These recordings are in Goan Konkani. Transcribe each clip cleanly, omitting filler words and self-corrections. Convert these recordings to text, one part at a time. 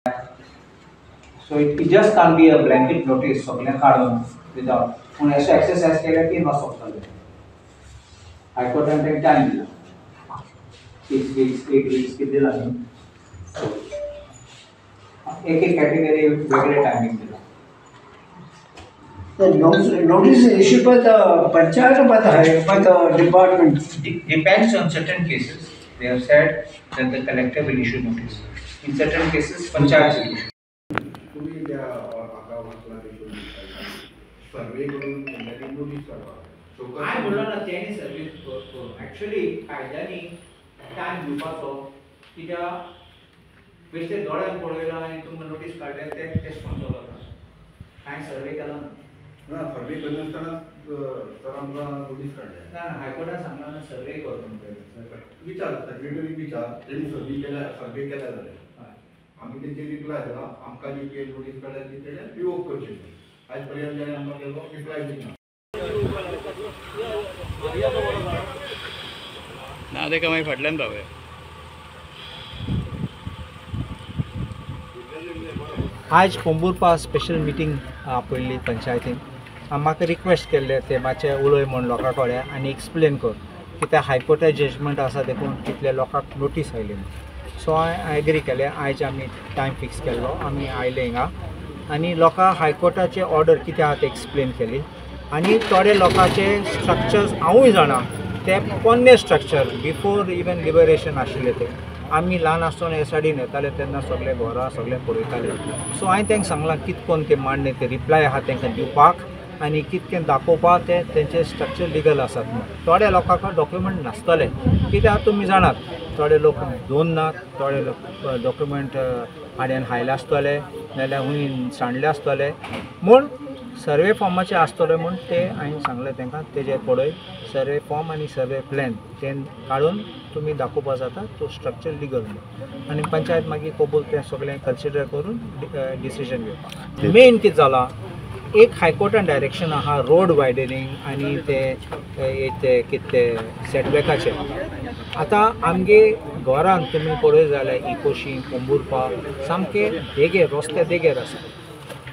So it just can't be a blanket notice सगळें काडून विदाउट. पूण अशें एक्सरसायज केल्यार की ना सोंपतलें. हायकोर्टान तांकां टायम दिला 6 वीक्स 8 वीक्स कितें दिला न्ही. एक एक कॅटेगरी वेगळे टायमींग दिला. The notice is issued by the panchayat or by the department? Depends on certain cases. They have said that the collector will issue notice. In certain cases, panchayat will issue. तुम्ही त्या सर्वे करून नोटीस काडपा. हांवें म्हणलो ना तेणी सर्वे करून एक्चुअली कायद्यांनी टायम दिवपाचो, कित्याक बेश्टे दोळ्यान पळयलां आनी तुमकां नोटीस काडल्या ते तेश कोण चलना. हांवें सर्वे केलो ना. ना सर्वे करनासतना सर आमकां नोटीस काडल्या. ना हायकोर्टान सांगला ना सर्वे कर म्हणून. विचार सेक्रेटरी विचार तेणी सर्वे केल्या जाल्यार आमी तेंचेर रिप्लाय दिला. आमकां जी नोटीस काडल्या ती तेणें रिवोक करची. आयज पर्यंत तेणें आमकां केलो रिप्लाय दिना. ना तेका मागीर फाटल्यान पावया. आयज पोंबुर्पा स्पेशल मिटींग आपयल्ली पंचायतीन. म्हाका रिक्वेस्ट केल्ले ते मातशें उलय म्हूण लोकां कडेन आनी एक्सप्लेन कर कित्याक हायकोर्टा जजमेंट आसा देखून कितले लोकांक नोटीस आयली म्हूण. सो हांवें एग्री केलें. आयज आमी टायम फिक्स केल्लो, आमी आयले हिंगा आनी लोकांक हायकोर्टाचे ऑर्डर कितें आहा तें एक्सप्लेन केली. आनी थोडे लोकांचे स्ट्रक्चर्स हांवूय जाणा ते पोन्ने स्ट्रक्चर बिफोर इवन लिबरेशन आशिल्ले ते. आमी ल्हान आसतना एसआरडीन येताले तेन्ना सगळे घरां सगळें पळयताले. सो हांवें तांकां सांगलां कितें करून ते मांडणे ते रिप्लाय आहा तांकां दिवपाक आनी कितकें दाखोवपाक ते तेंचे स्ट्रक्चर लिगल आसात म्हूण. थोड्या लोकांक डॉक्युमेंट नासतले कित्याक तुमी जाणात थोडे लोक दोन नात, थोडे लोक डॉक्युमेंट हाड्यान हायले आसतले नाजाल्यार हुंय सांडले आसतले म्हूण सर्वे फॉर्माचे आसतले म्हूण ते हांवें सांगलें तांकां तेजेर पळय सर्वे फॉर्म आनी सर्वे प्लॅन ते काडून तुमी दाखोवपा जाता तो स्ट्रक्चर लिगल म्हूण. आनी पंचायत मागीर कबूल तें सगळें कन्सिडर करून डिसिजन घेवपाक. मेन कितें जालां एक हायकोर्टान डायरेक्शन आहा रोड वायडनिंग आनी ते ते कितें ते सेटबॅकाचे. आतां आमगे घरान तुमी पळयत जाल्यार इकोशी पोंबुर्पा सामके देगेर रस्त्या देगेर आसा.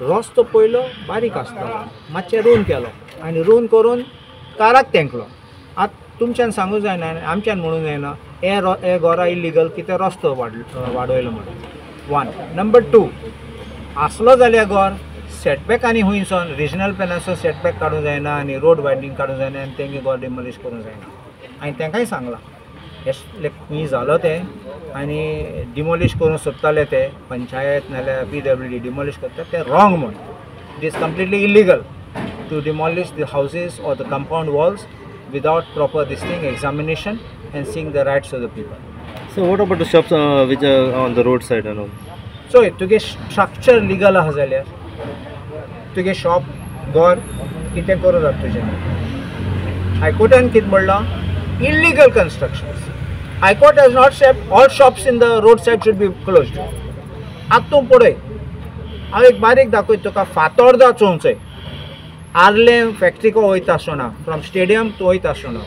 रस्तो पयलो बारीक आसतालो मातशें रोन केलो आनी रोन करून काराक तेंकलो. आतां तुमच्यान सांगूं जायना आनी आमच्यान म्हणूंक जायना हे घरां इल्लिगल कितें रस्तो वाडयलो म्हणून. 1 नंबर 2 आसलो जाल्यार घर सेटबॅक आनी हुंयसून रिजनल प्लॅनाचो सेटबॅक काडूंक जायना आनी रोड वायडनींग काडूंक जायना आनी तेंगे घर डिमोलिश करूंक जायना. हांवें तांकांय सांगलां खंय जालो तें आनी डिमोलिश करूंक सोदताले ते पंचायत नाजाल्यार PWD demolish करता तें रॉंग म्हूण. It is completely illegal to demolish the houses or the compound walls without proper this thing examination and seeing the rights of the people. So what about the shops which are on the road side and all? So तुगे स्ट्रक्चर लिगल आहा जाल्यार तुगे शॉप घर कितें करूं जाता तुजें. हायकोर्टान कितें म्हणलां illegal constructions. High court has not said all shops in the road side should be closed. आतां तूं पळय हांव एक बारीक दाखयता तुका फातोर्दा चोवचें आर्लें फॅक्ट्रीको वयता आसतना फ्रॉम स्टेडियम तूं वयता आसतना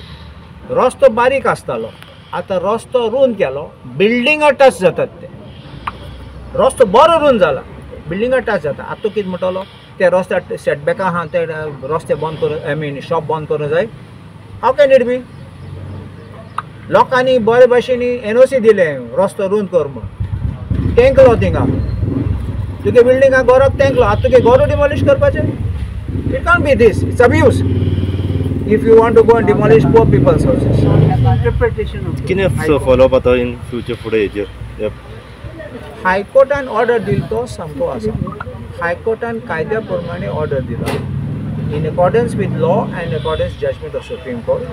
रस्तो बारीक आसतालो. आतां रस्तो रूंद केलो बिल्डिंगा टच जातात ते. रस्तो बरो रूंद जाला बिल्डिंगा टच जाता. आतां तूं कितें म्हणटलो ते रस्त्या सेटबॅका आहा ते रस्ते बंद करूं I mean shop बंद करूंक जाय. How can it be? लोकांनी बरे भाशेन NOC दिलें रस्तो रूंद कर म्हूण तेंकलो थिंगा तुगे बिल्डिंगा घराक तेंकलो. आतां तुगे घरूय डिमोलिश करपाचें? It can't be this. It's abuse if you want to go and demolish poor people's houses. Interpretation of कितें फॉलो अप आतां इन फ्युचर फुडें हेजेर? हायकोर्टान ऑर्डर दिलो तो सामको आसा. हायकोर्टान कायद्या प्रमाणे ऑर्डर दिला in accordance with law and accordance judgment of Supreme Court.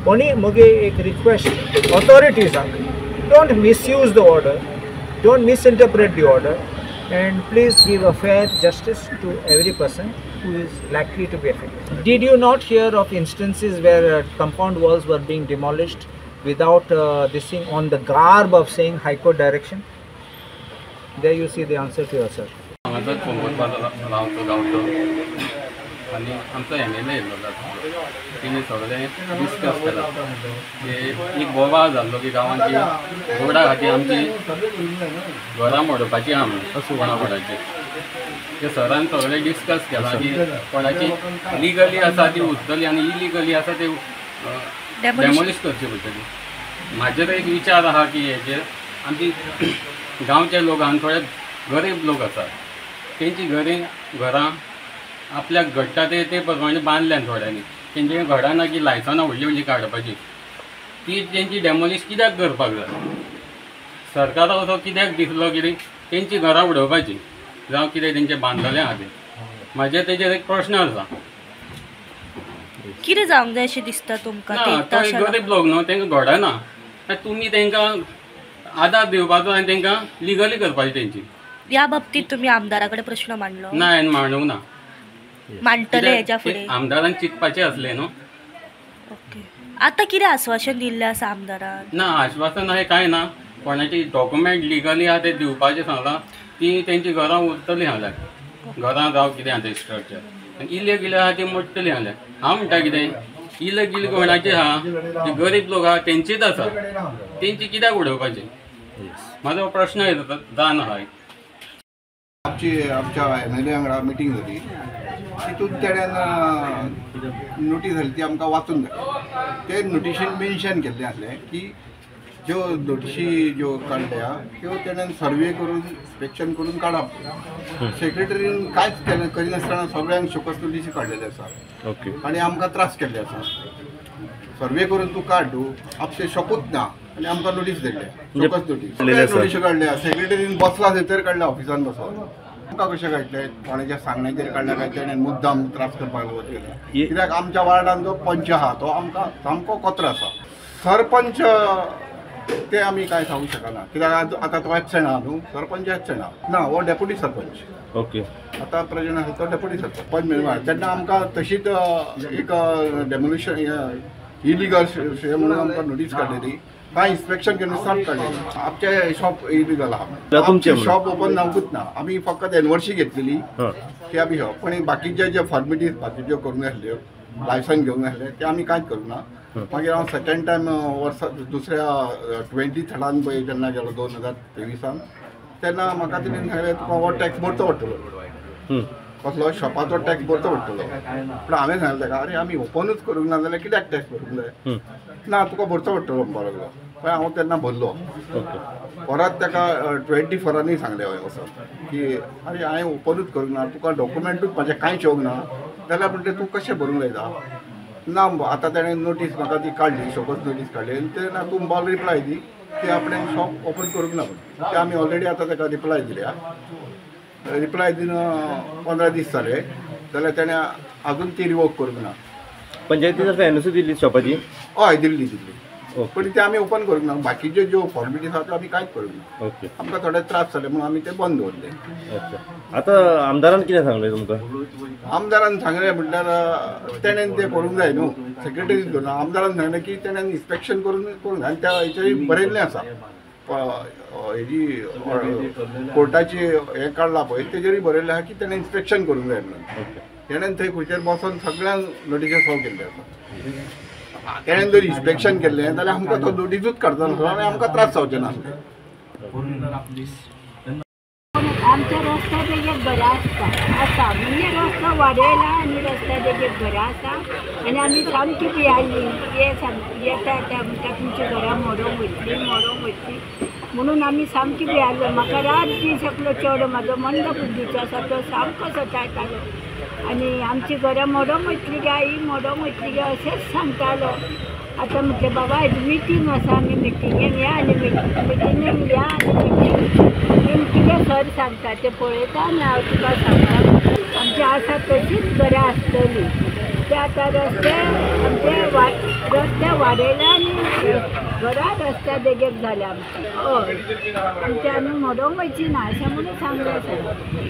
कोणी म्हगे एक request ऑथॉरिटीजांक, don't misuse the order, don't misinterpret the order and please give a fair justice to every person who is likely to be affected. Did you not hear of instances where compound walls were being demolished without this thing on the garb of saying High Court direction? There you see the answer to yourself. हांगासर पोंबुर्पा रावतो गांवचो. आनी आमचो एम एल ए येयल्लो जाता तेणी सगळें डिस्कस केलां की एक बोवाळ जाल्लो की गांवांत की रोडा खातीर आमची घरां मोडपाची आहा म्हणून कोणा कोणाची ते सरान सगळें डिस्कस केलां की कोणाची लिगली आसा ती उरतली आनी इलिगली आसा ते डेमोलिश करची पडटली. म्हाजेर एक विचार आहा की हेजेर आमची गांवचे लोक आनी थोडे गरीब लोक आसात तेंची घरां आपल्याक घडटा ते प्रमाणे बांदल्यान थोड्यांनी तेंचे घडां ना की लायसनां व्हडली व्हडली काडपाची ती तेंची डेमोलिश कित्याक करपाक जाय. सरकाराक असो कित्याक दिसलो की तेंची घरां उडोवपाची जावं कितें तेंचें बांदलेलें आहा तें. म्हाजेर तेजेर एक प्रश्न आसा कितें जावंक जाय अशें दिसता तुमकां? ना तो एक गरीब लोक न्हू तेंकां घडना तुमी तेंकां आदार दिवपाचो आनी तेंकां लिगली करपाची तेंची. ह्या बाबतीत तुमी आमदारा कडेन प्रश्न मांडलो? ना हांवें मांडूंक ना. मांडटले हेज्या फुडें? आमदारान चिंतपाचें आसलें न्हू. ओके आतां कितें आस्वासन दिल्लें आसा आमदारान? ना आश्वासन अशें कांय ना. कोणाची डॉक्युमेंट लिगली आहा ते दिवपाचें सांगलां ती तेंची घरां उरतलीं हांगा घरां जावं कितें आहा तें स्ट्रक्चर आनी इलिगल आहा ती मोडटली हांगा. हांव म्हणटा कितें इलिगल कोणाची आहा ती गरीब लोक आहा तेंचीच आसा तेंची कित्याक उडोवपाची म्हाजो प्रश्न जावन आहा. आमची आमच्या एम एल ए वांगडा मिटींग जाली तितून तेण्यान नोटीस जाली ती आमकां वाचून जाली. ते नोटिशीन मेन्शन केल्लें आसलें की ज्यो नोटिशी ज्यो काडल्या त्यो तेण्यान सर्वे करून इन्स्पेक्शन करून काडप. सेक्रेटरीन कांयच केलें करिनासतना सगळ्यांक शोकस नोटिशी काडलेले आसा ओके आनी आमकां त्रास केल्ले आसा. सर्वे करून तूं काड तूं आपशे शकूच ना आनी आमकां नोटीस धाडल्या शोकस नोटीस नोटिशी काडल्या. सेक्रेटरीन बसला थंयसर काडल्या ऑफिसान बसोन आमकां कशें काडलें कोणाच्या सांगण्याचेर काडल्या काय तेणें मुद्दाम त्रास करपाक वचलें. कित्याक आमच्या वार्डान जो पंच आहा तो आमकां सामको कोत्र आसा. सरपंच ते आमी कांय सांगूंक शकना कित्याक आतां तो एबसेंट आहा न्हू सरपंच एबसेंट आहा ना हो डेप्युटी सरपंच ओके आतां प्रेजेंट आसा तो डेप्युटी सरपंच पंच मेळटा तेन्ना आमकां तशीच एक डेमोलिशन इलिगल म्हणून आमकां नोटीस काडलेली कांय इन्स्पेक्शन केन्ना साफ काडलेली. आमचें शॉप इलिगल आहा आमचें शॉप ओपन जावंकूच ना. आमी फकत एनवर्सी घेतलेली ती आमी शॉप पण बाकीचे जे फॉर्मेलिटीज बाकीच्यो करूंक नासल्यो लायसन घेवंक नासलें तें आमी कांयच करूंक ना. मागीर हांव सेकेंड टायम वर्सा दुसऱ्या 23 पळय जेन्ना गेलो 2023 तेन्ना म्हाका तेणी सांगलें तुका हो टॅक्स भरचो पडटलो कसलो शॉपाचो टॅक्स भरचो पडटलो. पूण हांवें सांगलें ताका अरे आमी ओपनूच करूंक ना जाल्यार कित्याक टॅक्स भरूंक जाय ना तुका भरचो पडटलो म्हणपाक लागलो. मागीर हांव तेन्ना भरलो. परत ताका 24 सांगलें हांवें वचोन की अरे हांवें ओपनूच करूंक ना तुका डॉक्युमेंटूच म्हाजें कांयच येवंक ना जाल्यार म्हणटा तूं कशें भरूंक लायता ना. आतां तेणें नोटीस म्हाका ती काडली शोकस नोटीस काडली आनी ते ना तूं बॉल रिप्लाय दी की आपणें शॉप ओपन करूंक ना म्हणून ते आमी ऑलरेडी आतां ताका रिप्लाय दिल्या. रिप्लाय दिवन 15 दीस जाले जाल्यार तेणें आजून ती रिवोक करूंक ना. पंचायती तर्फे एनओसी दिल्ली शॉपाची? हय दिल्ली दिल्ली पूण ते आमी ओपन करूंक ना. बाकीच्यो ज्यो फॉर्मेलिटीज आसा त्यो आमी कांयच करूंक ना. ओके आमकां थोडे त्रास जाले म्हणून आमी ते बंद दवरले. अच्छा आतां आमदारान कितें सांगलें तुमकां? आमदारान सांगलें म्हणल्यार तेणेन तें करूंक जाय न्हू सेक्रेटरीन करूंक ना. आमदारान सांगलें की तेणेन इन्स्पेक्शन करून करूंक जाय आनी त्या हेचेर बरयल्लें आसा हेजी कोर्टाची हें काडलां पळय तेजेरूय बरयल्लें आसा की तेणें इन्स्पेक्शन करूंक जाय म्हणून. तेणेन थंय खुर्चेर बसोन सगळ्यांक नोटिसी सर्व केल्ले आसा. तेणेन जर इन्स्पेक्शन केल्लें जाल्यार आमकां तो नोटिसूच काडचो नासलो आनी आमकां त्रास जावचे नासले. आमच्या रस्त्या देगेक घरां आसता आसा म्हणजे रस्तो वाडयला आनी रस्त्या देगेक घरां आसा आनी आमी सामकी भियाली ये येता येता म्हणटा तुमची घरां मोडोंक वयतली मोडोंक वयतली म्हणून आमी सामकी भियालो. म्हाका रात दीस एकलो चेडो म्हाजो मंद बुद्दीचो आसा तो सामको सतायतालो आनी आमची घरां मोडोंक वयतली गे आई मोडोंक वयतली गे अशेंच सांगतालो. आतां म्हटलें बाबा आयज मिटींग आसा आमी मिटिंगेक या आनी मिटिंगेक या आनी मिटींग कितें सर सांगता तें पळयता आनी हांव तुका सांगता. आमची आसा तशीच घरां आसतली ते आतां रस्ते आमचे रस्ते वाडयला आनी घरां रस्त्या देगेक जाल्या आमची. हय आमची आनी मोडोंक वयची ना अशें म्हणून सांगलें सर.